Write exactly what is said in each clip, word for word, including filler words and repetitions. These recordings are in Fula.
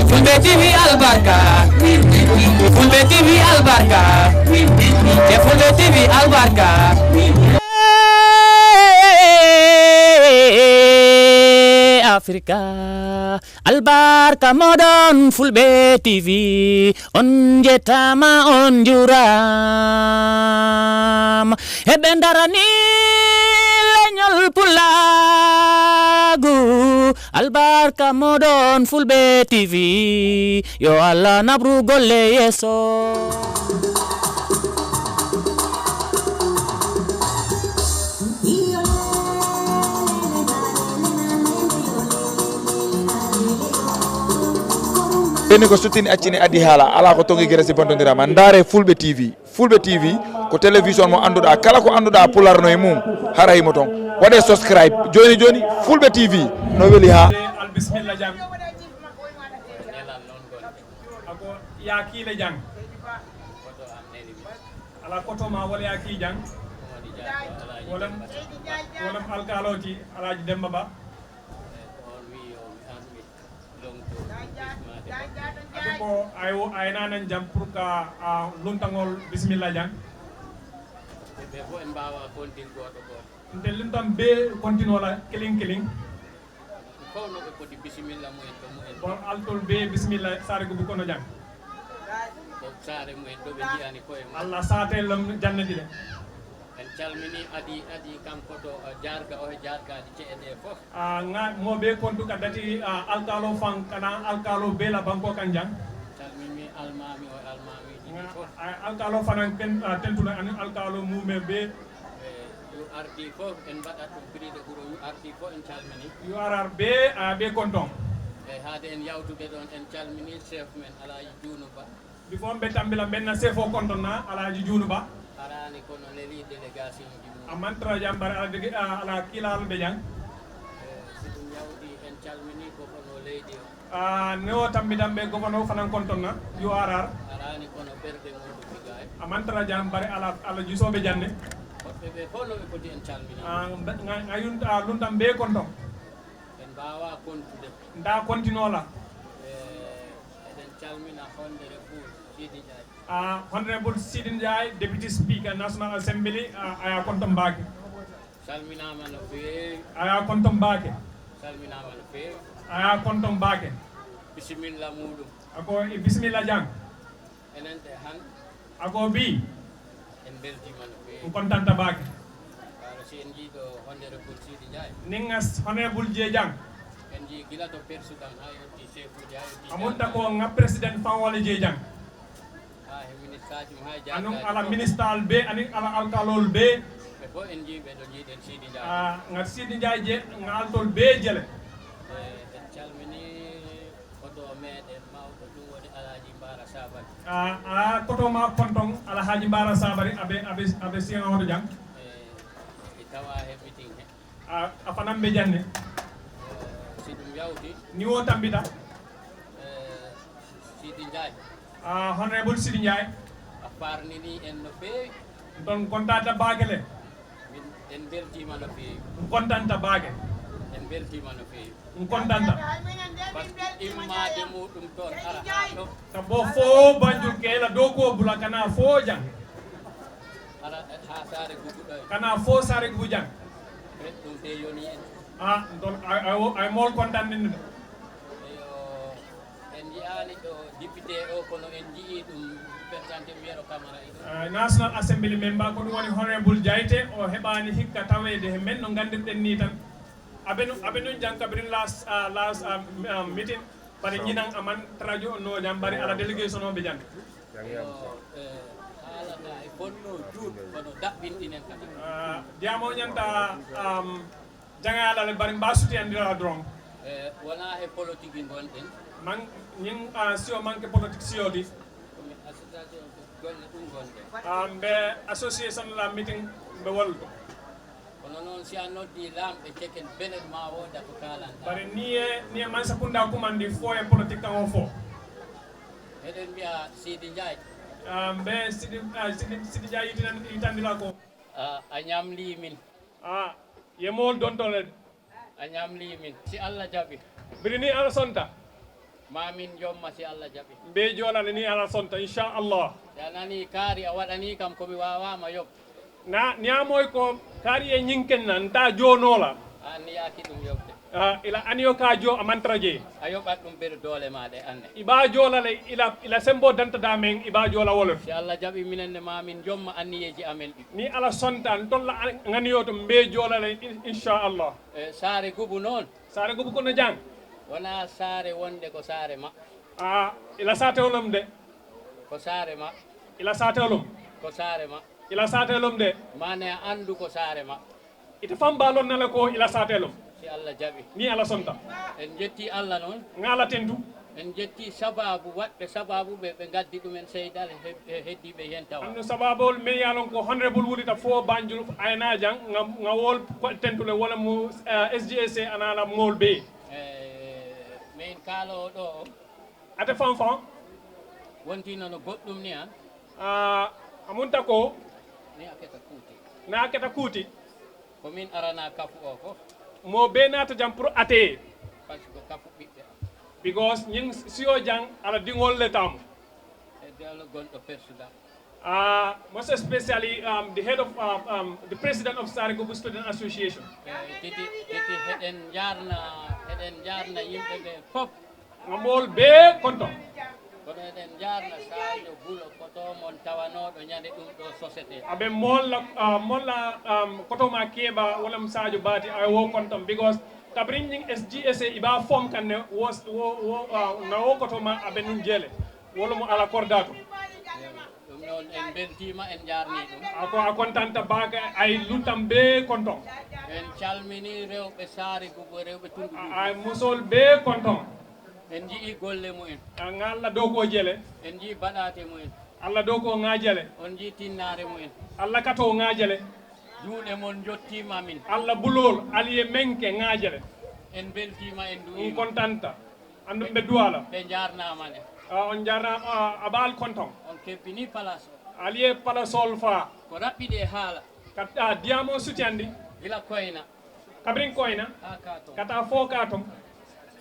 Fulɓe T V albarka. Fulɓe T V albarka. E Fulɓe T V albarka. Afrika, albarka moɗon Fulɓe T V, on jettama, on jurama. Heɓe darani leñol Pulaagu, albarka moɗon Fulɓe T V, yo Allah nabru golle yeeso. Ɓenni ko suttini accini addi haala, ala ko tongi gere si bontondirama. Ndaare Fulɓe T V. Fulɓe T V ko télévision mo annduɗaa, kala ko annduɗaa Pulaar no e mum, hara himo toon. Waɗee subscribe jooni jooni, Fulɓe T V no weli haa. Al bismilla jang. Ako yaa kiile jang. Ala koto ma wala yaa kii jang. Wala, wala alkaaloti Alaaji Demba Ba. Ade ko ay, ay nanan jam pour que a luntagol bisimilla jang. Ɓe fof en mbaawa kontin gooto gooto. Nte luntam be kontin wala kiling kiling. Fof no ɓe poti bisimilla mumen to mumen. Bon altol be bisimilla saare gubu kono jang. Ko saare mumen ɗo ɓe njiyani koye mum. Allah saate lam jannati de. En calmini adi adi kanko to, eh, Jarga, o he Jargaaji ceeɗe fof. Ah, nga mo be kontu ka dati, ah, alkalo fan kana alkalo be la banko kan jang. Calmini almami o almami ɗiɗi fof. Ah, alkalo fanan ken, ah, tentuna ani alkalo mume be. Eh, U R D fof en mbaɗat ɗum prix de guro U R D fof en calmini. U R R be, ah, be konton. E haade en yawtude ɗon en calmini chef men Alaaji Juunu Ba. Before mbe tambila mbenna sefo kontonna Alaaji Juunu Ba. Arani kono neli délégation ji mum. A mantara jam bare ala dege, a, ala kiilal be jang. Eh, si ɗum yawti en calmini ko kono leydi o. A, ne o tambi dambe gofono fanan kontonna U R R. Arani kono ɓerɗe muɗum mi gaay. A mantara jam bare ala, ala jusoɓe janne. Woɓɓe ɓe fof no ɓe poti en calmini. A, nga, nga yunta luntam be konton. En mbaawa kontude. Nda kontinola. Eh, eɗen calmina Honorable Sidi Ndiaye. Ah, Honorable Sidi Ndiaye, Deputy Speaker National Assembly, ah, aya konton mbaake. Calminaama no feewi. Aya konton mbaake. Calminaama no feewi. Aya konton mbaake. Bisimilla muɗum. Ako e bisimilla jang. Enen ɓe han. Ako bi. En mbeltiima no feewi. On kontanta baake. Wala si en njii ɗo Honorable Sidi Ndiaye. Ninga Honorable Jeejang. En njii gila to persuɗan haa yotti seefuuji haa yotti. Amunta ko nga président fan wala Jeejang. Haa he ministaaji mo haa anun jaagaaji ala fof. Ministal be, anin ala alkalol be. Ɓe fof en njii ɓe ɗo njiiɗen Sidi Ndiaye. Ah, nga Sidi Ndiaye je, nga altol be jele. Eh, en calmini koto meɗen mawɗo, ɗum woni Alhaji Mbara Sabari. A, a, koto ma konton Alhaji Mbara Sabari, abe, abe, abe siyan hoto jang. E, e tawa he meeting he. A, a fanan be janne. Eh, si ɗum yawti. Ni o tambita. Eh, Sidi Ndiaye. A, Honorable Sidi Ndiaye. A farnini en no feewi. Ɗon kontanta baakele. Min en mbeltiima no feewi. Kontanta baake. En mbeltiima no feewi. Ɗum kontanta. Par ce que immaade muɗum toon ara haa ɗo. Sabu fof Banjul kela dow ko bula kana fof jang. Ara haa saare gugu ɗo. Kana fof saare gugu jang. Ɗum de yoni en. Ah, ɗum ɗon ay, ay, ay mol kontan nin. Eyo, en njiyaani ɗo député o, kono en njiyii ɗum pertante Yero Camara e ɗum. Ah, National Assembly member ko ɗum woni Honorable Jayte, o heɓaani hikka taweede he men no nganndirɗen nii tan. Abe nu, abe nun jang kabirin last, ah, last, ah, m-, ah, meeting, bari ñinan aman trajo no jam bari ala délégation o be jande. Yo, eh, haala ka e fonno juut, kono daɓɓinɗinen kadi. Ah, diamo ñanta, um, jangala le bari mbasuti andira dron. Eh, wona he politique ngonɗen. Man, ñin, ah, sio manque politique sio di. Komi association golle ɗum ngonɗen. Ah, mbe association la meeting mbe wolto. Kono noon, si a noddii laamɓe ceken, belen ma wooda ko kaalanɗaa. Bari ni e, ni e man sakunda kumandi fo e politique kan o fo. Eɗen mbiya Sidi Ndiaye. Ah, mbe Sidi, ah, Sidi, Sidi Ndiaye yitinan-, yitandira ko. A, a ñamlii min. Ah, ye mool dontole. A ñamlii min. Si Allah jaɓi. Biri ni Alla sonta. Ma min jomma si Allah jaɓi. Mbe joolale ni ala sonta, inchallah. Si a nani kaari a waɗani kam ko mi waawama yoɓ. Na niyamoy ko kaari e ñinken na nta joonoola. A anniyaki ɗum yoɓde. Ah, ila aniyo ka jo a mantra je. A yoɓat ɗum ɓeɗo doole ma ɗe anne. Iba joolale ila ila sembo danta da men iba joola wolof. Si Allah jaɓi minen ne ma min jomma anniyeji amen ɗi. Ni ala sonta n tolla ŋaniyo to mbe joolale in- inchallah. E saare gubu noon. Saare gubu kono jang. Wona saare wonde ko saare ma. Ah, ila saate olom de. Ko saare ma. Ila saate olom. Ko saare ma. Ila saate olom de. Mane a anndu ko saare ma. Ita fam balon nala ko ila saate olom. Si Allah jaɓi. Ni ala sonta. En jetti Allah noon. Ŋala tentu. En jetti sababu waɗɓe sababu ɓe ɓe gaddi ɗumen seydal he- he- heddiɓe hen tawa. Anno sababol men yalon ko honorable wulita fo banjul ayna jang ŋa wol tentule wala mo uh, sgsa anala mol be. E min kaalowo ɗo o. Ate fanfan. Wonti nono goɗɗum ni an. Ah, amunta ko. Ni a keta kuuti. Na keta kuuti. Ko min arana kafu o ko. Mo be nata jam pour ate. Parce que kafu ɓiɓɓe am. Because ñing siyo jang ala dingol le tam. E dewlo gonɗo persuda. Uh, most especially um, the head of um, um, the president of Saare Gubu Student Association. E titi titi heɗen jarna heɗen jarna yimɓe ɓe fof. Ŋa mol be konto. Kono eɗen jarna Sadio Bulo koto mon tawanoɗo ñande ɗum ɗo société. Aɓe molla uh, molla um, koto ma keɓa wala mo Sadio Bati ay wo kontom because kabrin ñing sgsa iba fom kanne wo wo wo uh, na wo koto ma aɓe nun jele wala mo ala kordato. Ɗum noon en mbeltiima en njaarnii ɗum. Ako a kontanta baka ay luntam be konton. En calminii rewɓe Saare Gubu, rewɓe Tunndu Gubu. Ay musol be konton. En njiyii golle mumen. A ngalla dow ko jele. En njiyii baɗaate mumen. Alla dow ko ngajele. On njiyii tinnaare mumen. Alla kato ngajele. Juuɗe mon njottiima min. Alla bulol aliye menke ngajele. En mbeltiima en Ɗum nduwiima. Kontanta. Anndum ɓe duwala. Ɓe njaarnaama ne. Ah, on jarna ah, abal konton. On kebbinii palaas o. Aliye palasol fa. Ko raɓɓiɗi e haala. Kata diyamo sutiyandi. Gila koyna. Kabrin koyna. Haa ka ton. Kata fo ka ton.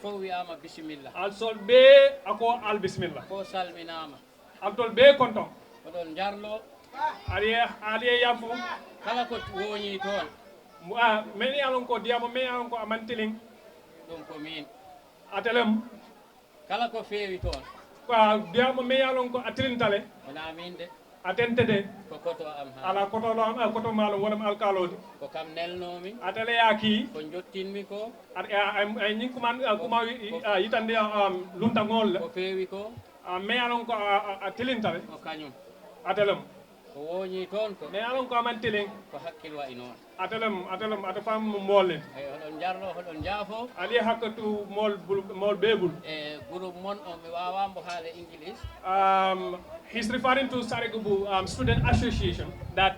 Fof wiyaama bisimilla. Alsol be ako al bismillah. Fof salminaama. Altol be konton. Oɗon njarlo. Aliye aliye yafo. Kala ko wooñii toon. Ah, men yalon ko diyamo men yalon ko amantilin. Ɗum ko miin. Atelem. Kala ko feewi toon. Ko diyamo men yalon ko atilintale. Wonaa miin de. Atentede. Ko koto am haa. Ala koto lo am koto malo wala alkalode. Ko kam nelnoomi. Atele yaki. Ko njottinmi ko. Ay ñin kuma kuma yitande luntagol le. Ko feewi ko. A me alon ko a tilintale. Ko kañum. Atelem. Ko wooñii toon ko. Me alon ko amantilin. Ko hakkil wayi noon. Atelem atelem ata fam mo mbolen. Eyi, hoɗon njarlo, hoɗon njaafo. Ali hakkatu mol bul mol bebul. E groupe mon o mi waawaa mbo haala English. Um, he's referring to Saare Gubu um, Student Association that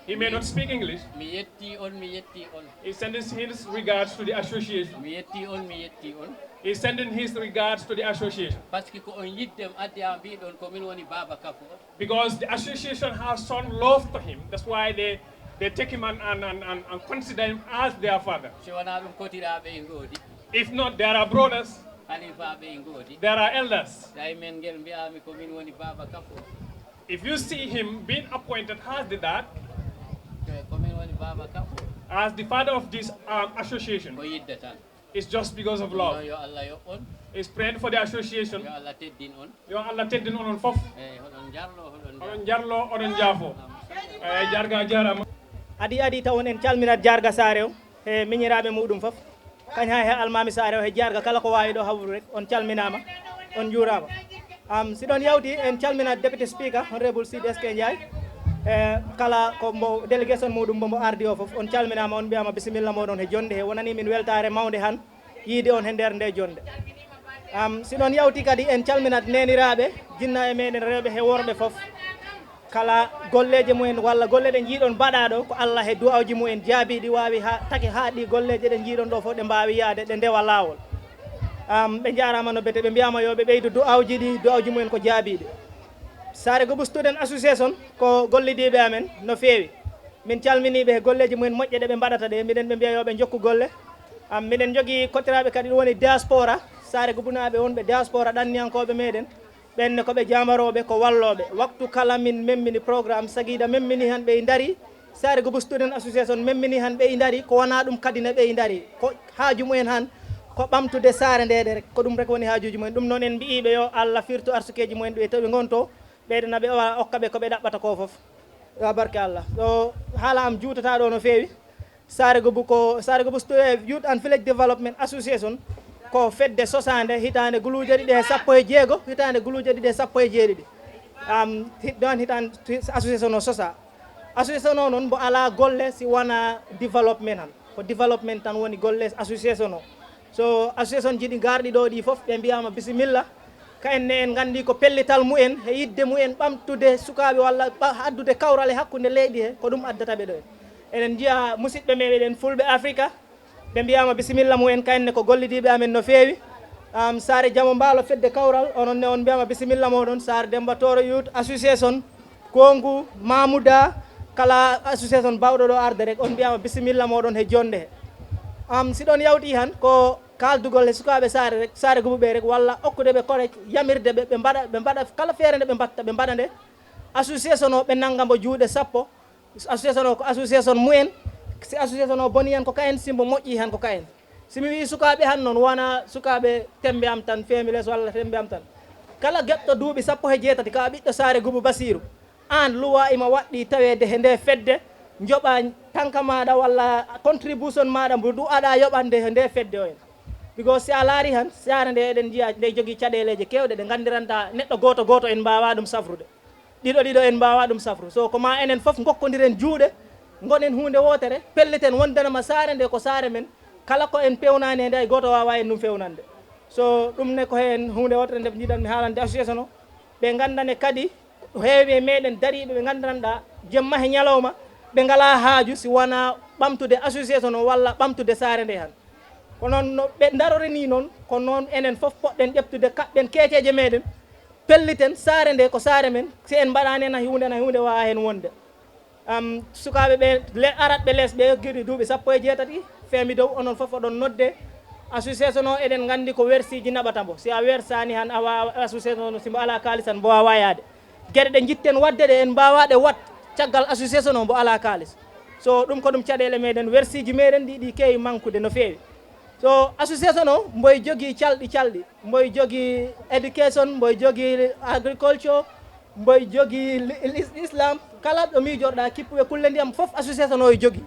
he may not speak English. Mi yetti on, mi yetti on. He sends his regards to the association. Mi yetti on, mi yetti on. He's sending his regards to the association. Parce que ko on yiddem addi a mbiɗon ko min woni Baaba Kafo. Because the association has shown love to him. That's why they, they take him and, and, and, and consider him as their father. Si wonaa ɗum kotiraaɓe e ngoodi. If not, there are brothers, Halifaaɓe e ngoodi. There are elders. Tawi men ngel mbiyaami ko min woni Baaba Kafo. If you see him being appointed as the dad, Ko min woni Baaba Kafo. As the father of this um, association, Ko yidde tan. It's just because of love. Yo Allah yoɓ on. He's praying for the association. Yo Allah teddin on. Yo Allah teddin onon fof. Eyi, hoɗon njarlo, hoɗon Oɗon jarlo, oɗon jaafo. Eyi, jarga jarama. Adi adi taw on en calminat jarga saare o he miñiraaɓe muɗum fof. Kañ hay he almami saare o he jarga kala ko wawi ɗo hawru rek on calminama, on juurama. Am si ɗon yawti en calminat député speaker honorable Sidy S K Ndiaye, e kala ko mbo délégation muɗum mbo mbo ardi o fof on calminama, on mbiyama bisimilla moɗon he jonde he. Wonani min weltare mawde han yiide on he nder nde jonde. Am si ɗon yawti kadi en calminat neniraɓe jinna e meɗen rewɓe he worɓe fof. Kala golleje mumen walla golle ɗe jiiɗon mbaɗaɗo ko Allah he du'awji mumen jaabiɗi wawi ha taki ha ɗi golleje ɗe jiiɗon ɗo fof ɗe mbawi yaade ɗe ndewa lawol. Am ɓe jarama no bete ɓe mbiyama yo ɓe ɓeydu du'awji ɗi du'awji mumen ko jaabiɗi. Saare Gobu Student Association ko gollidiɓe amen no feewi. Min calminiɓe he golleji mumen moƴƴe ɗe ɓe mbaɗata ɗe, miɗen ɓe mbiya yo ɓe jokku golle. Am miɗen jogii kottiraɓe kadi ɗum woni diaspora Saare Gubunaaɓe wonɓe diaspora ɗanniyankooɓe meɗen, ɓen ne ko ɓe jamarooɓe, ko wallooɓe. Waktu kala min memmini programme, Sagiida memmini han, ɓe ndari. Saare Gubu Student Association memmini han, ɓe ndari. Ko wonaa ɗum kadi ne ɓe ndari. Ko haaju mumen han, ko ɓamtude saare nde, ɗe rek. Ko ɗum rek woni haajuuji mumen. Ɗum noon en mbiyiiɓe yo Allah firtu arsukeeji mumen ɗo e tawi ngonto. Ɓeyden ɓe o-, okka ɓe ko ɓe ɗaɓɓata ko fof. Yo barke Allah. Ɗo haala am juutata ɗo no feewi. Saare Gobu ko, Saare Gobu Stu-, eh, Youth and Village Development Association ko fedde sosaande hitaande guluuje ɗiɗi e sappo e jeego, hitaande guluuje ɗiɗi e sappo e jeeɗiɗi. Am, hit-, ɗon hitaande association o sosa. Association o noon mbo alaa golle si wonaa development tan. Ko development tan woni golle association o. So association ji ɗi garɗi ɗo ɗi fof, ɓe mbiyaama bisimilla. Ka en ne en nganndi ko pellital mumen, e yiɗde mumen ɓamtude sukaaɓe walla ɓa-, addude kawral e hakkunde leydi he, ko ɗum addata ɓe ɗo en. Eɗen njiya musidɓe men, eɗen Fulɓe Afrika, ɓe mbiyaama bisimilla mumen, ka en ne ko gollidiiɓe amen no feewi. Am, Saare Jamo Mbaalo fedde kawral, onon ne on mbiyaama bisimilla moɗon, Saare Demba Tooro Youth Association, Kongu, Mamuda, kala association bawɗo ɗo arde rek, on mbiyaama bisimilla moɗon he jonde he. Am, si ɗon yawti han, ko kaaldugol e sukaaɓe saare rek, saare gubuɓe rek, walla okkude ɓe kore, yamirde ɓe, ɓe mbaɗa, ɓe mbaɗa kala feere nde ɓe mbatta, ɓe mbaɗa nde. Association o ɓe nannga mbo juuɗe sappo. Association o ko association mumen. Si association o boni han ko ka en, si mbo moƴƴi han ko ka en. Si mi wii sukaaɓe han noon, wona sukaaɓe tembe am tan, femiles walla tembe am tan. Kala geɗɗo duuɓi sappo he jeetati ka ɓiɗɗo saare gubu Basiiru. Aan luwa ima waɗɗi taweede he nde fedde, njoɓa tanka maaɗa walla contribution maaɗa mbo du aɗa yoɓande he nde fedde o en. Because si a laari han, saare nde eɗen njiya nde jogii caɗeeleeje keewɗe ɗe nganndiranta neɗɗo gooto gooto en mbaawaa ɗum safrude. Ɗiɗo ɗiɗo en mbaawaa ɗum safru. So ko ma enen fof ngokkondiren juuɗe, ngonen huunde wootere, pelliten wondanama saare nde ko saare men, kala ko en pewnaani e nde hay gooto waawaa en ɗum fewnande. So ɗum ne ko heen huunde wootere nde njiɗan mi haalande association o. Ɓe nganndane kadi heewi e meɗen dariiɓe ɓe nganndanɗaa jemma he ñalawma ɓe ngalaa haaju si wonaa ɓamtude association o walla ɓamtude saare nde han. Ko noon no ɓe ndarori ni noon, ko noon enen fof poɗɗen ƴeftude kaɓɓen keeceeje meɗen, pelliten saare nde ko saare men, si en mbaɗaani hen hay huunde, hay huunde waawaa heen wonde. Am, sukaaɓe ɓe le-, aratɓe lees ɓe giɗi duuɓi sappo e jeetati, feemi dow onon fof oɗon nodde. Association o eɗen nganndi ko wersiiji naɓata mbo. Si a wersaani han a waawa association o, si mbo alaa kaalis tan mbo waawaa yaade. Geɗe ɗe njitten waɗde ɗe en mbaawaa ɗe waɗ caggal association o mbo alaa kaalis. So ɗum ko ɗum caɗeele meɗen, wersiiji meɗen ɗi, ɗi keewi mankude no feewi. So association o mboy jogii calɗi calɗi, mboy jogii education, mboy jogii agriculture, mboy jogii li-, li-, islam, kala ɗo miijorɗaa kippuɓe kulle ndiyam fof association o e jogii.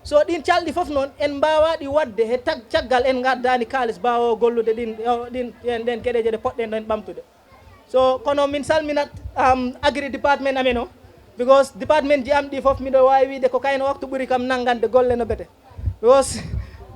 So ɗin calɗi fof noon en mbaawaa ɗi waɗde he tag-, caggal en ngaddaani kaalis baawo gollude ɗin, o, ɗin, ɗen, ɗen geɗeeje ɗe poɗɗen ɗon ɓamtude. So kono min salminat, um, agri department amen o, because department ji am ɗi fof miɗo waawi wiide ko kayno waktu ɓuri kam nanngande golle no bete. Because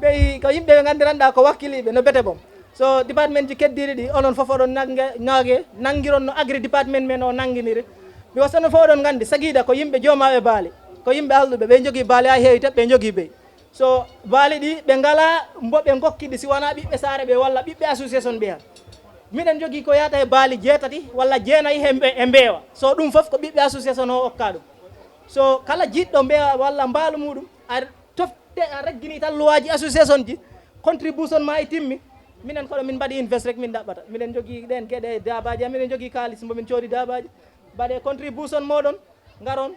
ɓe ko yimɓe ɓe nganndiranɗaa ko wakkiliiɓe no bete boom. So department ji keddiiɗi ɗi onon fof oɗon nannge, naage, nanngiron no agri department men o nannginiri. Because onon fof oɗon nganndi Sagiida ko yimɓe joomaaɓe baali, ko yimɓe alɗuɓe, ɓe njogii baali haa heewi tan, ɓe njogii beyi. So baali ɗi ɓe ngalaa mbo ɓe ngokki ɗi si wonaa ɓiɓɓe saare ɓe walla ɓiɓɓe association ɓe han. Miɗen njogii ko yahata e baali jeetati walla jeenayi he mbe-, e mbeewa. So ɗum fof ko ɓiɓɓe association o okka ɗum. So kala jiɗɗo mbeewa walla mbaalu muɗum, a tofte, a reggini tan luwaaji association ji, contribution ma e timmi. Minen koɗo min mbaɗi invest rek min ɗaɓɓata. Miɗen njogii ɗeen geɗe daabaaji, miɗen njogii kaalis mbo min coodi daabaaji. Mbaɗe contribution moɗon, ngaron,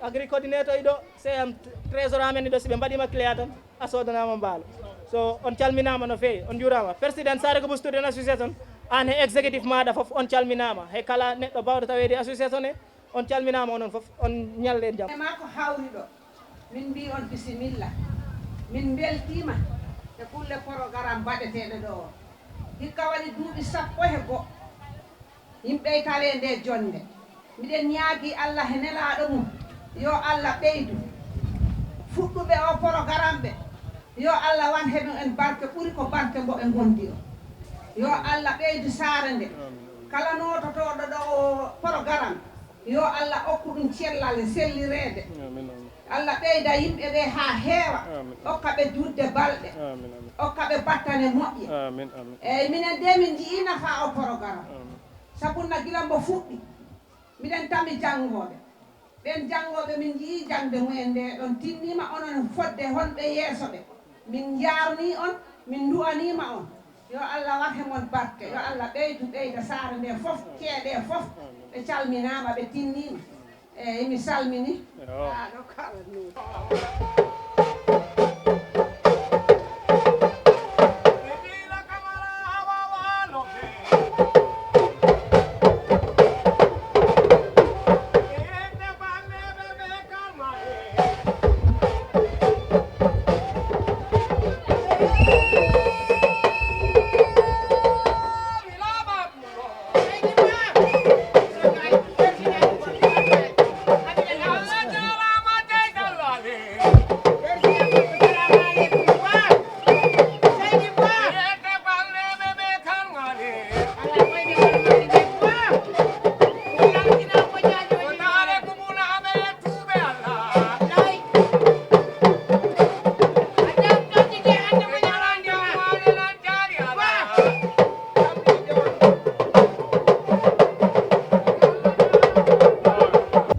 agri coordinator iɗo, C M trésor amen iɗo, si ɓe mbaɗiima clear tan, a soodanaama mbaalo. So on calminaama no feewi, on njuuraama. Président Saare Gobo Student Association, aan he executive maaɗa fof, on calminaama. He kala neɗɗo baawɗo taweede association he, on calminaama onon fof, on ñalɗe e jam. E maa ko hawri ɗo, min mbii on bisimilla. Min mbeltiima e kulle porogaram mbaɗeteeɗe ɗo o. Hikka waɗi duuɓi sappo he go'o. Yimɓe e kala e nde jonnde. Miɗen ñaagii Allah he nelaaɗo mum, yo Allah ɓeydu fuɗɗuɓe o porogaram ɓe, yo Allah wan he mum en barke ɓuri ko barke mbo ɓe ngondi o. Yo Allah ɓeydu saare nde. Kala noototooɗo ɗo o porogaram, yo Allah okku ɗum cellal e sellireede. Amin, amin. Allah ɓeyda yimɓe ɓe haa heewa. Amin. Okka ɓe juutde balɗe. Amin, amin. Okka ɓe battane moƴƴe. Amin, amin. Eeyi, minen de min njiyii nafaa o porogaram. Amin. Sabu na gila mbo fuɗɗi, miɗen tami janngooɓe. Ɓeen janngooɓe min njiyii jaŋde mumen nde ɗon tinniima onon fodde honɓe yeeso ɓe. Min njaarnii on, min nduwaniima on. Yo Allah waɗ he mon barke, yo Allah ɓeydu ɓeyda saare nde fof, ceeɗe fof. Ɓe calminaama, ɓe tinniima. Eeyi, mi salmini. Yo. Haa ɗo kala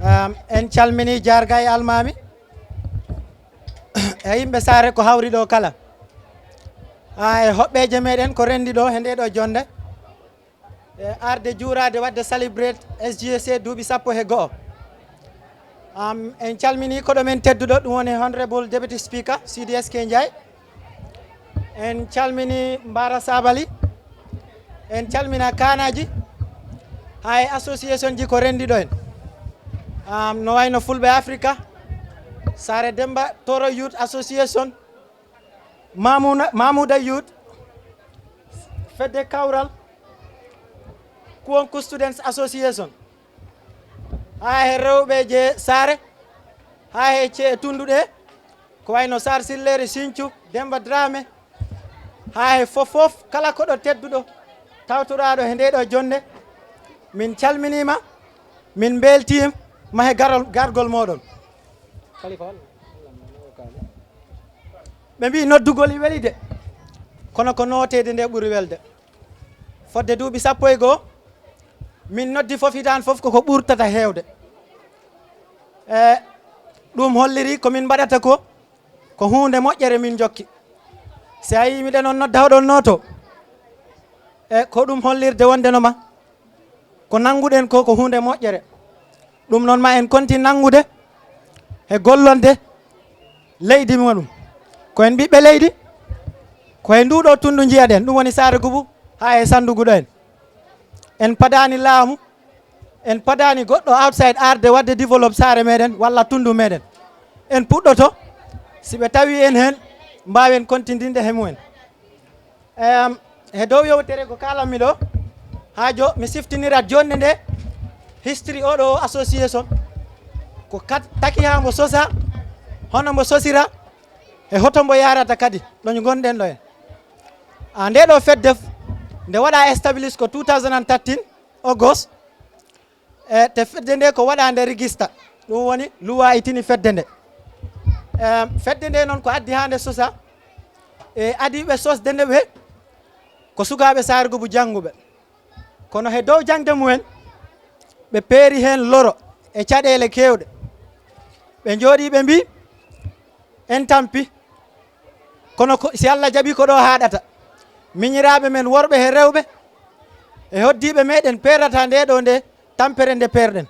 Ehm, en calmini Jarga e Almami e yimɓe saare ko hawri ɗo kala. Ha e hoɓɓeeje meɗen ko rendi ɗo he nde ɗo jonde. E arde juuraade waɗde celebrate S J C duuɓi sappo he go'o. Am, en calmini koɗo men tedduɗo, ɗum woni Honorable Deputy Speaker C D S K Ndiaye. En calmini Mbara Sabali. En calmina kaanaaji, haa e association ji ko renndi ɗo en. Am, no wayno Fulɓe Afrika, Saare Demba, Toro Youth Association, Mamuna-, Mamuda Youth, Fedde Kawral, Kuwonku Students Association, haa he rewɓe je Saare, haa he ce-, tunduɗe, ko wayno Sar Silleere, Sinthiou, Demba Dramé, haa he fof fof, kala koɗo tedduɗo, tawtoraaɗo he nde ɗo jonde, min calminiima, min mbeltiima he garol, gargol mooɗon. Kalifa, ɓe mbii noddugol e weli de, kono ko nooteede nde ɓuri welde. Fodde duuɓi sappo e goo, min noddi fof, hitaande fof koko ɓurtata heewde. E ɗum holliri ko min mbaɗata ko, ko huunde moƴƴere min njokki. Si a yii miɗen on nodda, oɗon nooto, e ko ɗum hollirde wonde no ma ko nannguɗen ko, ko huunde moƴƴere. Ɗum noon, ma en kontin nanngude e gollonde leydi muɗum. Ko en ɓiɓɓe leydi, ko e nduu ɗoo tunndu njiyaɗen, ɗum woni Saare Gubu haa e Sanndugu ɗo en. En padaani laamu, en padaani goɗɗo outside arde waɗde develop saare meɗen walla tunndu meɗen. En puɗɗoto, si ɓe tawi en heen, mbaawen kontindinde he mumen. Em, he dow yewtere ko kaalanmi ɗo, haa jo mi siftinirat joɗnde nde, history oɗo association, ko kat-, taki haa mbo sosa, hono mbo sosira, e hoto mbo yaarata kadi, ɗo ngonɗen ɗo en. A, nde ɗo fedde f-, nde waɗa establish ko two thousand and thirteen, August, e te fedde nde ko waɗande register, ɗum woni luwa e tini fedde nde. Em, fedde nde noon ko addi haa nde sosa, e adiiɓe sosde nde ɓe ko sukaaɓe Saare Gubu jannguɓe. Kono he dow jaŋde mumen, ɓe peeri heen loro e caɗeele keewɗe. Ɓe njooɗii, ɓe mbii, en tampi, kono ko, si Allah jaɓii, ko ɗo haaɗata. Miñiraaɓe men worɓe he rewɓe e hoddiiɓe meɗen peerata nde ɗo nde tampere nde peerɗen.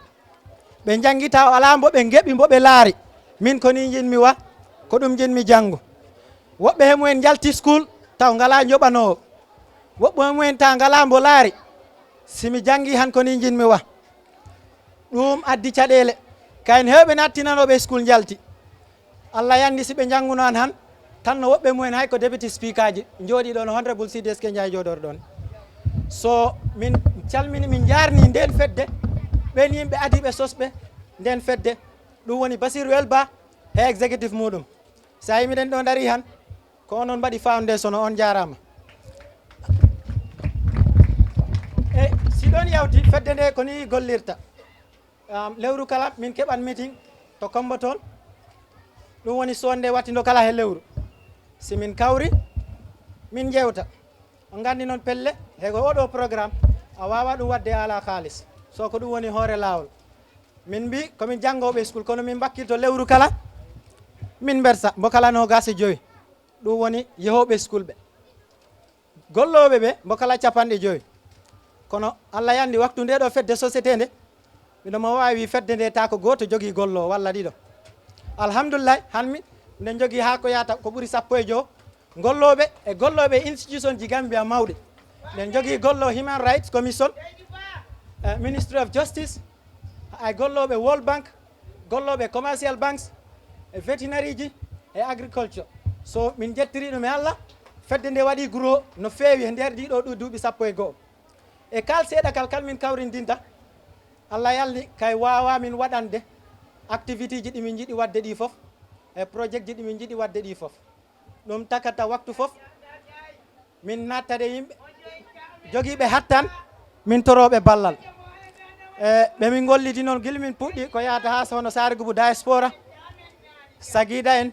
Ɓe njanngita o alaa mbo ɓe ngeɓi, mbo ɓe laari. Min ko nii njiɗmi wa, ko ɗum njiɗmi janngo. Woɓɓe he mumen njalti school taw ngalaa njoɓanoowo. Woɓɓe he mumen taw ngalaa mbo laari. Si mi janngii han ko nii njiɗmi wa. Ɗum addi caɗeele. Kayen heewɓe nattinanooɓe school njalti. Allah yanni si ɓe njannguno an han, tan no woɓɓe mumen hay ko deputy speakerji njooɗii ɗoon, honorable C D S K Ndiaye jooɗoor ɗoon. So min calmini, min njaarni ndeen fedde, ɓeen yimɓe adiiɓe sosɓe ndeen fedde, ɗum woni Basir Welba he executive muɗum. So a yii miɗen ɗo ndarii han, ko onon mbaɗi foundation o, on njaaraama. E si ɗoon yawti, fedde nde ko nii gollirta. Am, lewru kala, min keɓan meeting to Kommbo toon. Ɗum woni sonde wattindo kala he lewru. Si min kawri, min njeewta. On nganndi noon pelle, he ko oɗo programme, a waawa ɗum waɗde ala kaalis. So ko ɗum woni hoore laawol. Min mbi, ko min janngooɓe school, kono min mbakkilto lewru kala, min mbersa, mbo kala noogaas e jowi. Ɗum woni yehooɓe school ɓe. Gollooɓe ɓe mbo kala capanɗe joyi. Kono Allah yanndi waktu nde ɗo fedde société nde, miɗo mo waawi fedde nde ta ko gooto jogii golloowo walla ɗiɗo. Alhamdulillahi, hanmi nde jogii haa ko yahata ko ɓuri sappo e jowo gollooɓe e gollooɓe e institution ji Gambia mawɗi. Nde jogii golloo Human Rights Commission, eh, Ministry of Justice, ay gollooɓe World Bank, gollooɓe commercial banks, e veterinary ji, e agriculture. So min jettiri ɗum e Allah, fedde nde waɗi guro no feewi e nder ɗiɗo ɗu duuɓi sappo e go'o. E kal seeɗa kal, kal min kawrindinta, Allah yalni kay waawa min waɗande activité ji ɗi min njiɗi waɗde ɗi fof, e projet ji ɗi min njiɗi waɗde ɗi fof. Ɗum takata waktu fof, min nattade yimɓe jogiiɓe hattan, min torooɓe ballal. E ɓe min ngollidi noon, gila min puɗɗi ko yahata haa so hono Saare Gubu Diaspora, Sagida en,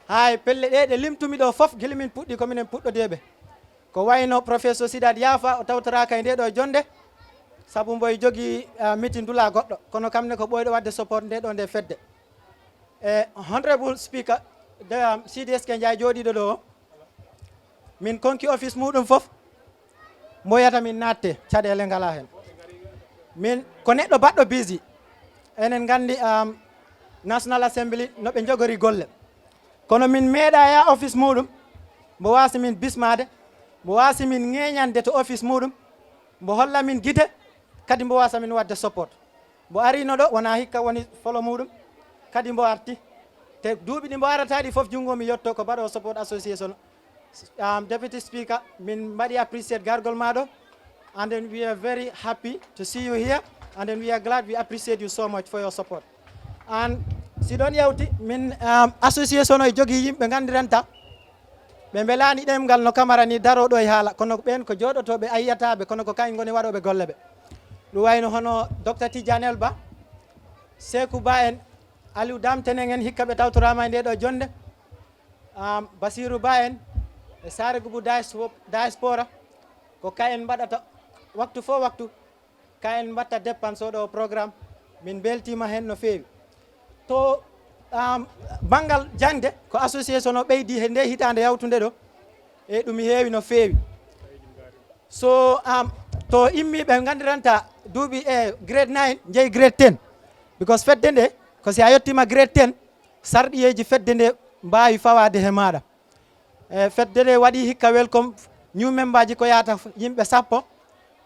haa e pelle ɗe ɗe limtumi ɗo fof, gila min puɗɗi ko minen puɗɗodeeɓe. Ko wayno Professeur Sidat Yafa, o tawtoraaka e nde ɗo jonnde, sabu mbo e jogii, ah, meeting dula goɗɗo, kono kam ne ko ɓooyɗo waɗde support nde ɗo nde fedde. E Honorable Speaker, de, um, C D S K Ndiaye jooɗiiɗo ɗo o, min konki office muɗum fof, mboyata min natte, caɗeele ngala heen. Min ko neɗɗo baɗɗo busy. Enen nganndi, um, National Assembly no ɓe njogori golle. Kono min meeɗa ya office muɗum, mbo waasa min bismaade, mbo waasa min ŋeeñande to office muɗum, mbo holla min gite, kadi mbo waasa min waɗde support. Mbo arino ɗo, wona hikka woni folo muɗum, kadi mbo arti. Te duuɓi ɗi mbo arata ɗi fof, junngo mi yetto ko baɗo support association. Um, Deputy Speaker, min mbaɗi appreciate gargol ma ɗo. And then we are very happy to see you here. And then we are glad, we appreciate you so much for your support. And si ɗon yawti, min, um, association o e jogii yimɓe nganndiranta, ɓe mbelaani ɗemngal no kamara ni daroo ɗo e haala, kono ɓeen ko jooɗotooɓe, a yiyataaɓe, kono ko kañ ngoni waɗooɓe golle ɓe. Ɗum wayno hono Docteur Tidiane El Ba, Seeku Ba en, Aliou Dam Teneng en, hikka ɓe tawtoraama e nde ɗo jonnde. Um, Basiru Ba en, e Saare Gubu Diaspo-, Diaspora, ko ka en mbaɗata waktu fof waktu, ka en mbatta dépense o ɗo programme, min mbeltiima heen no feewi. To, um, banngal jaŋde, ko association o ɓeydi he nde hitaande yawtunde ɗo, e ɗum heewi no feewi. So, um, to immi ɓe nganndiranta duuɓi e grade nine, njeyi grade ten. Because fedde nde, ko si a yettiima grade ten, sarɗiyeeji fedde nde mbaawi fawaade he maaɗa. E fedde nde waɗi hikka welcome new memberji ko yahata yimɓe sappo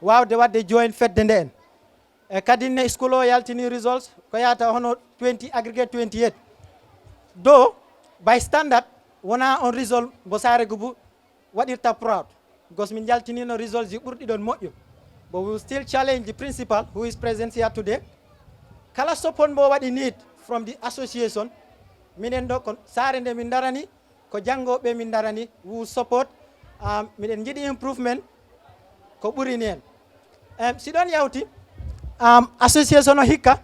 waawde waɗde join fedde nde en. E kadi ne school o yaltini results ko yahata hono twenty, aggregate twenty-eight. Do by standard wona on result mbo Saare Gubu waɗirta proud. Because min jaltinino results ji ɓurɗi ɗon moƴƴu. But we will still challenge the principal who is present here today. Kala support mbo waɗi need from the association, minen ɗo ko saare nde min darani, ko janngo ɓe min darani, we will support. Um, miɗen njiɗi improvement ko ɓuri ni en. Um, si ɗon yawti, um, association o hikka,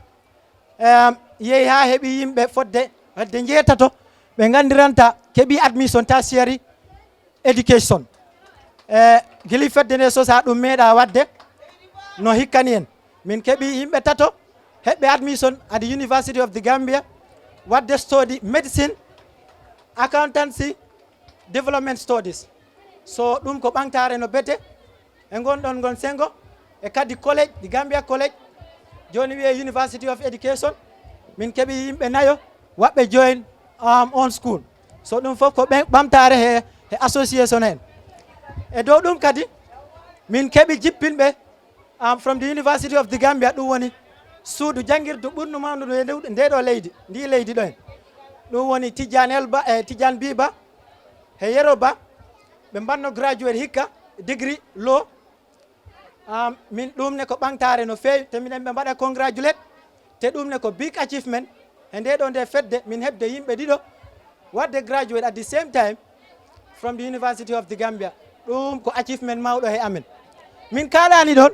um, yehi haa heɓi yimɓe fodde hedde njeetato, ɓe nganndiranta keɓi admission tertiary education. E gili fedde nde sosa ɗum meeɗa waɗde no hikkani en. Min keɓi yimɓe tato heɓɓe admission at the University of the Gambia, waɗde study medicine, accountancy, development studies. So ɗum ko ɓamtaare no bete e ngon ɗon ngon senngo, e kadi college, the Gambia College, jooni wiyee University of Education. Min keɓi yimɓe nayo waɗɓe join, um, on school. So ɗum fof ko ɓe-, ɓamtaare he, he association en. E dow ɗum kadi, min keɓi jippinɓe, um, from the University of the Gambia, ɗum woni suudu janngirdu ɓurndu mawnude e ndu-, nde ɗo leydi, ndi leydi ɗo en. Ɗum woni Tidiane El Ba, e Tidiane Biba, he Yero Ba, ɓe mbanno graduate hikka, degree law. Um, min ɗum ne ko ɓamtaare no feewi, te minen ɓe mbaɗa congratulate, te ɗum ne ko big achievement, e nde ɗo nde fedde, min heɓde yimɓe ɗiɗo, waɗde graduate at the same time from the University of the Gambia. Ɗum ko achievement mawɗo he amen. Min kaɗaani ɗon,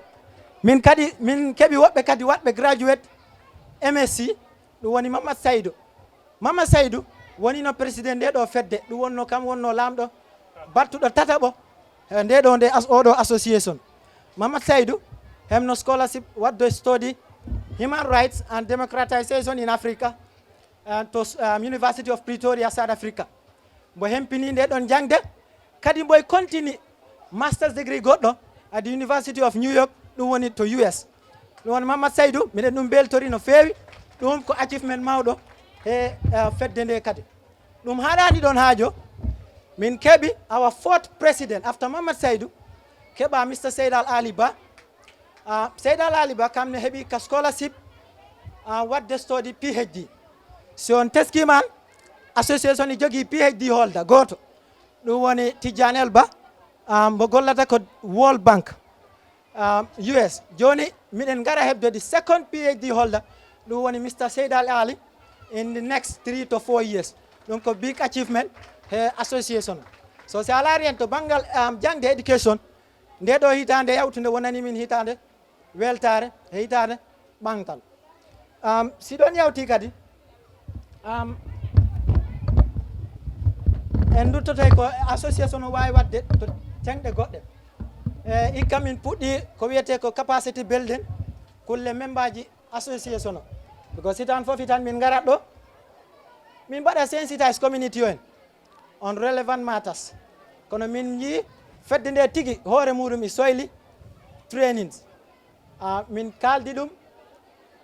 min kadi, min keɓi woɓɓe kadi waɗɓe graduate M S C, ɗum woni Mamadou Saydou. Mama Saydou wonino président nde ɗo fedde, ɗum wonno kam wonno laamɗo battuɗo tataɓo he nde ɗo nde as-, oɗo association. Mama Saydou hemno scholarship waɗde study human rights and democratization in Africa, eh, to, eh, University of Pretoria, South Africa. Mbo hempini nde ɗon jaŋde, kadi mbo e continue master's degree goɗɗo at the University of New York, ɗum woni to U S. Ɗum woni Mamadou Saydou, miɗen ɗum mbeltori no feewi. Ɗum ko achievement mawɗo he, eh, fedde nde kadi. Ɗum haɗani ɗon haajo, min keɓi our fourth president after Mamadou Saydou, keɓa Mister Seydal Ali Ba. Ah, Seydal Ali Ba kam ne heɓi ka scholarship, ah, wadde study P H D. Si on teskima an, association ne jogii P H D holder gooto. Ɗum woni Tidiane El Ba, ah, mbo gollata ko World Bank, ah, U S. Jooni miɗen ngara heɓde the second P H D holder, ɗum woni Mister Seydal Ali in the next three to four years. Ɗum ko big achievement he association. So si a laari en to banngal, um, jaŋde education, nde ɗo hitaande yawtunde wonani min hitaande weltaare, he hitaande ɓantal. Um, si ɗon yawti kadi, um, en duttotay ko association o waawi waɗde to ceŋɗe goɗɗe. E, ikka min puɗɗi ko wiyetee ko capacity building, kulle membaji association o. Because hitan fof hitan min ngarat ɗo, min mbaɗa sensitize community o en on relevant matters. Kono min njii fedde nde tigi hoore muɗum e soyli trainings. Ah, min kaldi ɗum.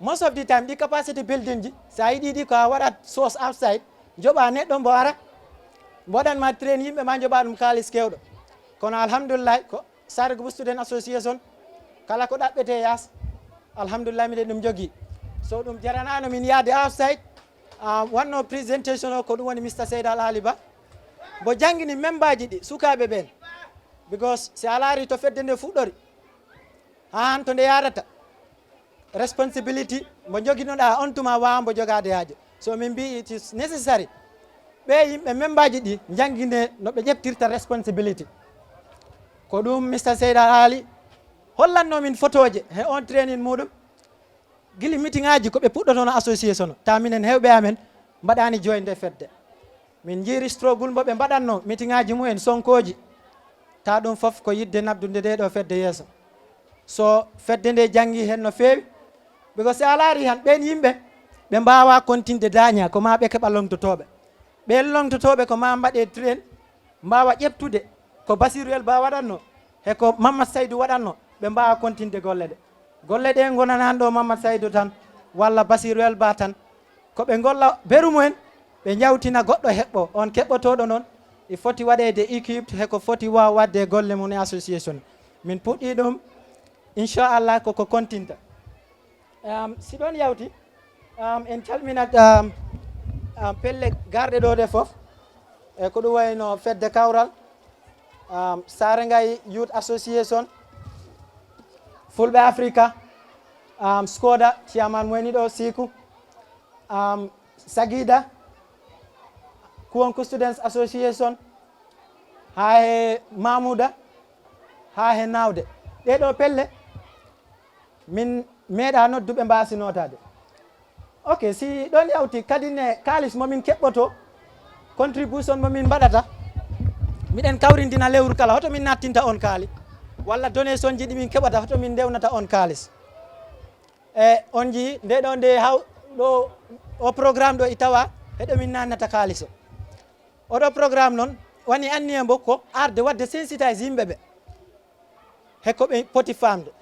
Most of the time, ɗi capacity building ji, so a yiɗi ɗi ko a waɗat source outside, joɓa neɗɗo mbo ara, mbo waɗan ma train yimɓe ma, joɓa ɗum kaalis kewɗo. Kono alhamdulillah, ko Saare Gubu Student Association, kala ko ɗaɓɓete yaas, alhamdulillah, miɗen ɗum jogii. So ɗum jaranano min yaade outside, ah, wanno presentation o, ko ɗum woni Mister Seydal Ali Ba. Mbo jangini membaji ɗi, sukaaɓe ɓen. Because si a laari to fedde nde fuɗɗori, haa han to nde yaarata, responsibility mbo joginoɗa on tuma waawa mbo jogaade haajo. So min mbi it is necessary ɓe yimɓe membaji ɗi jangine no ɓe ƴeftirta responsibility. Ko ɗum Mister Seydal Ali hollanno min fotooje he on training muɗum. Gili meeting aji ko ɓe puɗɗotono association o, ta minen hewɓe amen mbaɗani joinde fedde. Min njiiri struggle mbo ɓe mbaɗatno meeting aji mumen, sonkooji. Ta ɗum fof ko yiɗde nabdude nde ɗo fedde yeeso. So fedde nde janngi heen no feewi, because si a laari han ɓeen yimɓe, ɓe mbaawa continde daaña, ko ma ɓe keɓa lomtotooɓe. Ɓeen lomtotooɓe ko ma mbaɗe train, mbaawa ƴeftude ko Basiru El Ba waɗatno, he ko Mamadou Saydou waɗatno, ɓe mbaawa continde golle ɗe. Golle ɗe ngonanani ɗo Mamadou Saydou tan, walla Basiru El Ba tan. Ko ɓe ngolla beru mumen, ɓe njawtina goɗɗo heɓɓo. On keɓɓotooɗo noon, e foti waɗeede equipped he ko foti waaw waɗde e golle mum e association. Min puɗɗii ɗum, inchallah, koko kontinta. Um, si ɗon yawti, um, en calminat, um, um, pelle garɗe ɗo ɗe fof, e ko ɗum wayno fedde kawral, um, Sarengay Youth Association, Fulɓe Africa, um, Skoda, chairman mo woni ɗo, Siku, um, Sagida, Kuwonku Students Association, haa he Mamuda, haa he Nawde. Ɗee ɗo pelle, min meeɗa nodduɓe mbaasi nootaade. Ok, si ɗon yawti kadi ne kaalis mo min keɓɓoto, contribution mo min mbaɗata, miɗen kawrindina lewru kala, hoto min nattinta on kaali, walla donation ji ɗi min keɓata, hoto min ndewnata on kaalis. E on njii nde ɗo nde haw ɗo o programme ɗo i tawa heɗo min nannata kaalis o. Oɗo programme noon woni anniya mbo ko arde waɗde sensitize yimɓe ɓe he ko ɓe poti faamde.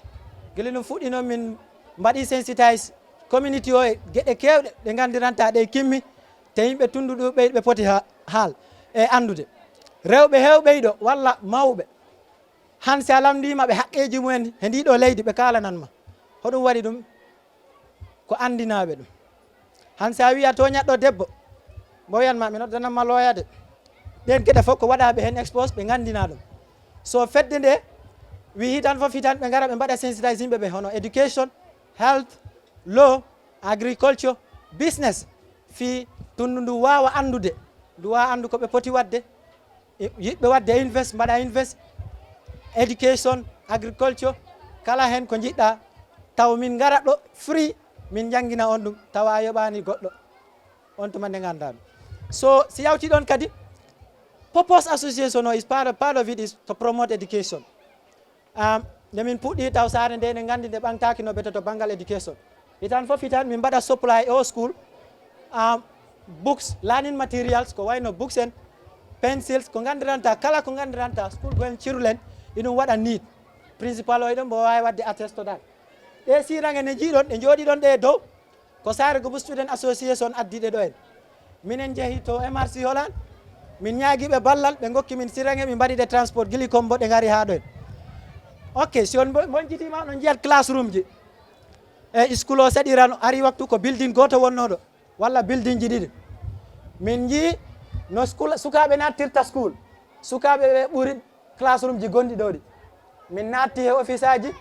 Gila ɗum fuɗɗi noon min mbaɗi sensitize community o e geɗe keewɗe ɗe nganndiranta ɗe kimmi, te yimɓe tunndu ɗo ɓeyɗo ɓe poti ha-, haal e anndude. Rewɓe heewɓe yiɗo walla mawɓe. Han si a lamndiima ɓe haqqeeji mumen he ndii ɗoo leydi, ɓe kaalanan ma. Hoɗum waɗi ɗum? Ko anndinaaɓe ɗum. Han si a wiya to ñaɗɗo debbo, mbo wiyan ma, mi noddanan ma looya de. Ɗeen geɗe fof ko waɗaaɓe heen expose, ɓe nganndina ɗum. So fedde nde wi hitan fof hitan, ɓe ngara ɓe mbaɗa sensitize yimɓe ɓe, hono education, health, law, agriculture, business, fii tunndu ndu waawa anndude, ndu waawa anndu ko ɓe poti waɗde, e yiɗɓe waɗde invest, mbaɗa invest, education, agriculture, kala heen ko njiɗɗa, taw min ngara ɗo free, min njanngina on ɗum, tawa a yoɓaani goɗɗo, on tuma nde ngannda ɗum. So, si yawti ɗon kadi, purpose association o is part of, part of it is to promote education. Um, nde min puɗɗi taw saare nde, eɗen nganndi nde ɓangtaaki no bete to banngal education. Hitan fof hitan, min mbaɗa supply o school, um, books, learning materials, ko wayno books en, pencils, ko nganndiranta, kala ko nganndiranta, school going children, Iɗum waɗa niit. Principal o e ɗon mbo waawi waɗde atteste to dal. Ɗee sirange ne njiiɗon, ɗe njooɗiɗon ɗe dow, ko Saare Gubu Student Association addi ɗe ɗo en. Minen njehi to M R C Holland, min ñaagi ɓe ballal, ɓe ngokki min sirange, min mbaɗi ɗe transport gili Kombo, ɗe ngari haa ɗo en. Ok, si on mbo-, mboncitiima, on njiyat classroom ji. E school o seɗirano, ari waktu ko building gooto wonnoo ɗo, walla building ji ɗiɗi. Min njii no school, sukaaɓe nattirta school. Sukaaɓe ɓe ɓuri classroom ji gonɗi ɗo ɗi. Min naatti he office aji,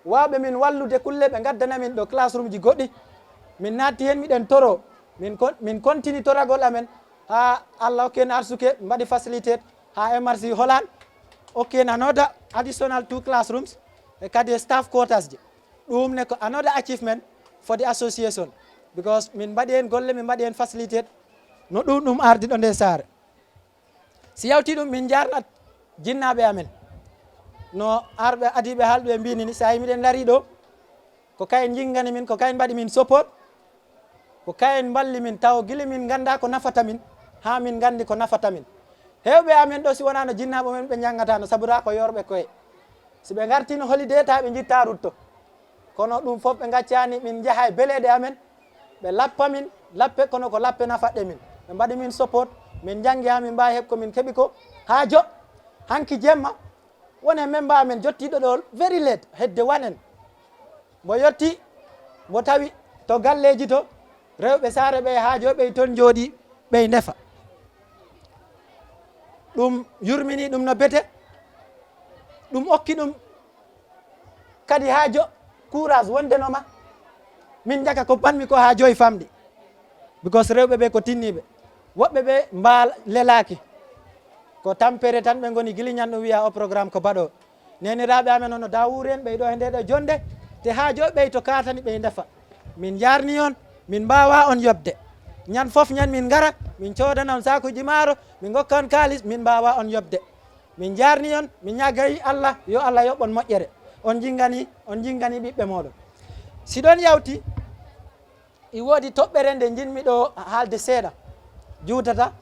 waawɓe min wallude kulle, ɓe ngaddana min ɗo classroom ji goɗɗi. Min naatti heen, miɗen toro. Min kon-, min continue toragol amen haa Allah okki en arsuke, mbaɗi facilitate haa M R C Holland okki en another additional two classrooms, e kadi e staff quarters ji. Ɗum ne ko another achievement for the association, because min mbaɗi heen golle, min mbaɗi heen facilitate no ɗum ɗum ardi ɗo nde Saare. Si yawti ɗum, min njaarnat jinnaaɓe amen. No arɓe adiiɓe haalɓe mbini ni, so a yi miɗen ndarii ɗo, ko kayen njingani min, ko kayen mbaɗi min support, ko kayen mballi min, taw gila min nganndaa ko nafata min, haa min nganndi ko nafata min. Heewɓe amen ɗo, si wonaano jinnaaɓe men, ɓe njanngataano, sabu raa ko yorɓe koye. Si ɓe ngartiino holiday, taa ɓe njittaa rutto. Kono ɗum fof ɓe ngaccaani, min njaha e beleeɗe amen, ɓe lappa min, lappe kono ko lappe nafatɗe min. Ɓe mbaɗi min support, min njanngi haa min mbaawi heɓ ko min keɓi ko. Haa jo, hanki jemma, won e memba amen jottiiɗo ɗo very late, hedde one en. Mbo yotti, mbo tawi to galleeji to, rewɓe Saare ɓe haa jo ɓey toon njooɗii, ɓey ndefa. Ɗum yurminii ɗum no bete, ɗum okki ɗum kadi haa jo courage wonde no ma min njaka ko panmi ko haa joyi famɗi. Because rewɓe ɓe ko tinniiɓe. Woɓɓe ɓe mbaal lelaaki. Ko tampere tan ɓe ngoni gili ñan ɗum wiya o programme ko baɗo. Neeniraaɓe amen hono Daawuur en, ɓey ɗo he nde ɗo jonde, te haa jo ɓey to kaatani ɓey ndefa. Min njaarni on, min mbaawa on yoɓde. Ñan fof ñan min ngara, min coodana on saakuuji maaro, min ngokka on kaalis, min mbaawa on yoɓde. Min njaarni on, min ñaagay Allah, yo Allah yoɓ on moƴƴere. On njingani, on njingani ɓiɓɓe mooɗon. Si ɗon yawti, i woodi toɓɓere nde njiɗmi ɗo haalde seeɗa. Juutata,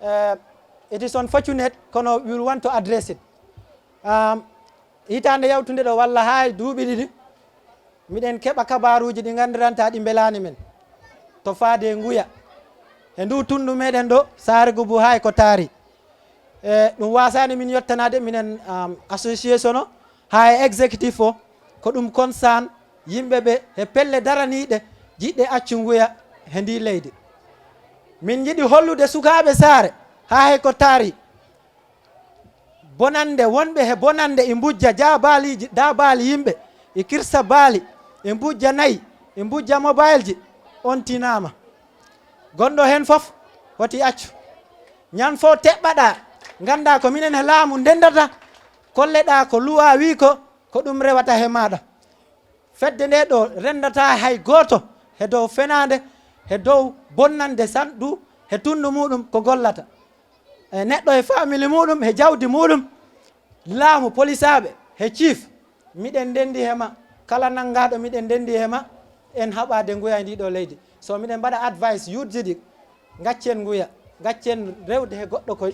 eh, it is unfortunate, kono we will want to address it. Um, hitaande yawtunde ɗo walla haa e duuɓi ɗiɗi, miɗen keɓa kabaaruuji ɗi nganndiranta ɗi mbelaani men. To faade e Nguya. He ndu tunndu meɗen ɗo, Saare Gubu haa e ko taari. E, ɗum waasaani min yottanaade minen, um, association o, haa e executive o, ko ɗum concern yimɓe ɓe he pelle daraniiɗe jiɗɗe accu Nguya he ndi leydi. Min njiɗi hollude sukaaɓe Saare, haa he ko taari. Bonannde, wonɓe he bonannde, e mbujja jaabaaliiji, daabaali yimɓe, e kirsa baali, e mbujja nayi, e mbujja mobile ji, on tinaama. Gonɗo heen fof woti accu. Ñan fof teɓɓaɗaa, nganndaa ko minen he laamu ndenndata, kolleɗaa ko luwaa wii ko, ko ɗum rewata he maaɗa. Fedde nde ɗo renndataa hay gooto he dow fenaande, he dow bonnande sanɗu, he tunndu muuɗum ko gollata. E neɗɗo e famille muuɗum, he jawdi muuɗum, laamu, polisaaɓe, he chief, miɗen ndenndi he ma. Kala nanngaaɗo, miɗen ndenndi he ma, en haɓaade Nguya e ndi ɗo leydi. So miɗen mbaɗa advice, youth ji ɗi, ngaccen Nguya, ngaccen rewde he goɗɗo ko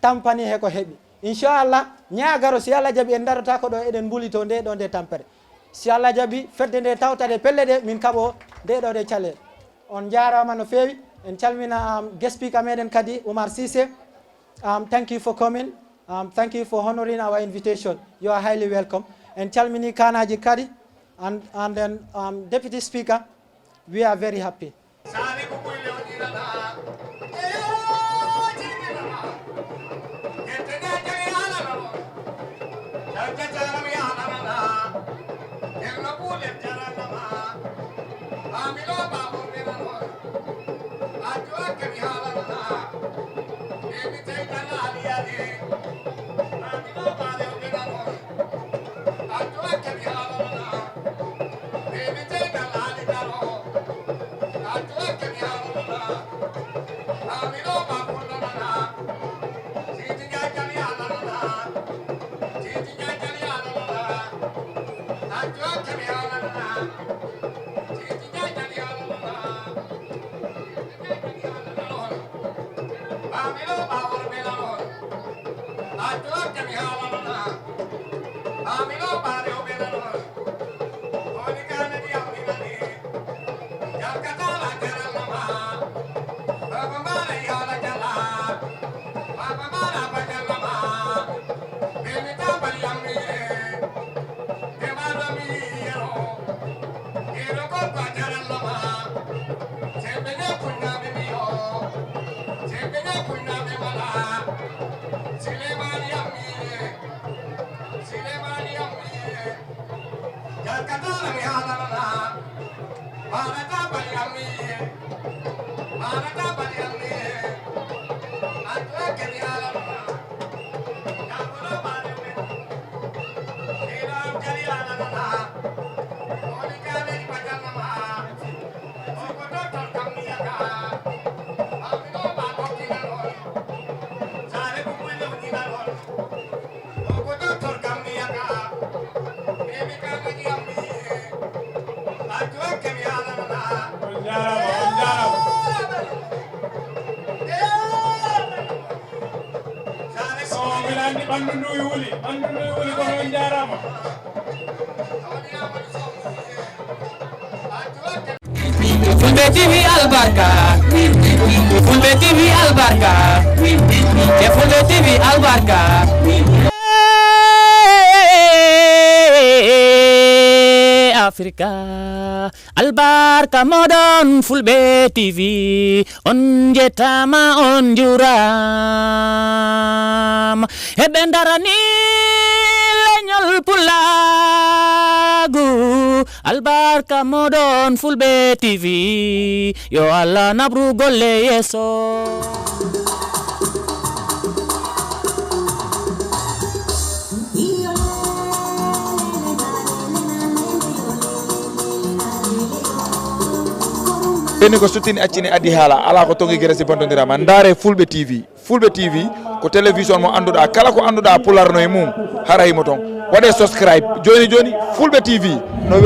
tampani he ko heɓi. Inchallah, ñaagaro, si Allah jaɓi, en ndarotaako ɗo, eɗen mbulitoo nde ɗo nde tampere. Si Allah jaɓi, fedde nde tawtade pelle ɗe, min kaɓo nde ɗo nde calee. On njaaraama no feewi. En calmina, um, guest speaker meɗen kadi, Oumar Cissé. Um, thank you for coming. Um, thank you for honoring our invitation. You are highly welcome. En calmini kaanaaji kadi. And, and then, um, Deputy Speaker, we are very happy. On njaaraama, on njaaraama. On mbiɗa anndi ɓanndu ndu wuli, ɓanndu ndu wuli, kono on njaaraama. Fulɓe T V albarka. Fulɓe T V albarka. E Fulɓe T V albarka. Afrika. Albarka moɗon Fulɓe T V, on njettama, on njuurama. Heɓe darani leñol Pulaagu, albarka moɗon Fulɓe T V, yo Allah naɓru golle yeeso. Ɓeni ko suttini accini addi haala, alaa ko toŋi gere si bontondirama. Ndaare Fulɓe T V. Fulɓe T V ko télévision mo annduɗaa, kala ko annduɗaa Pulaar no e mum, hara himo toon. Waɗee subscribe jooni jooni, Fulɓe T V. No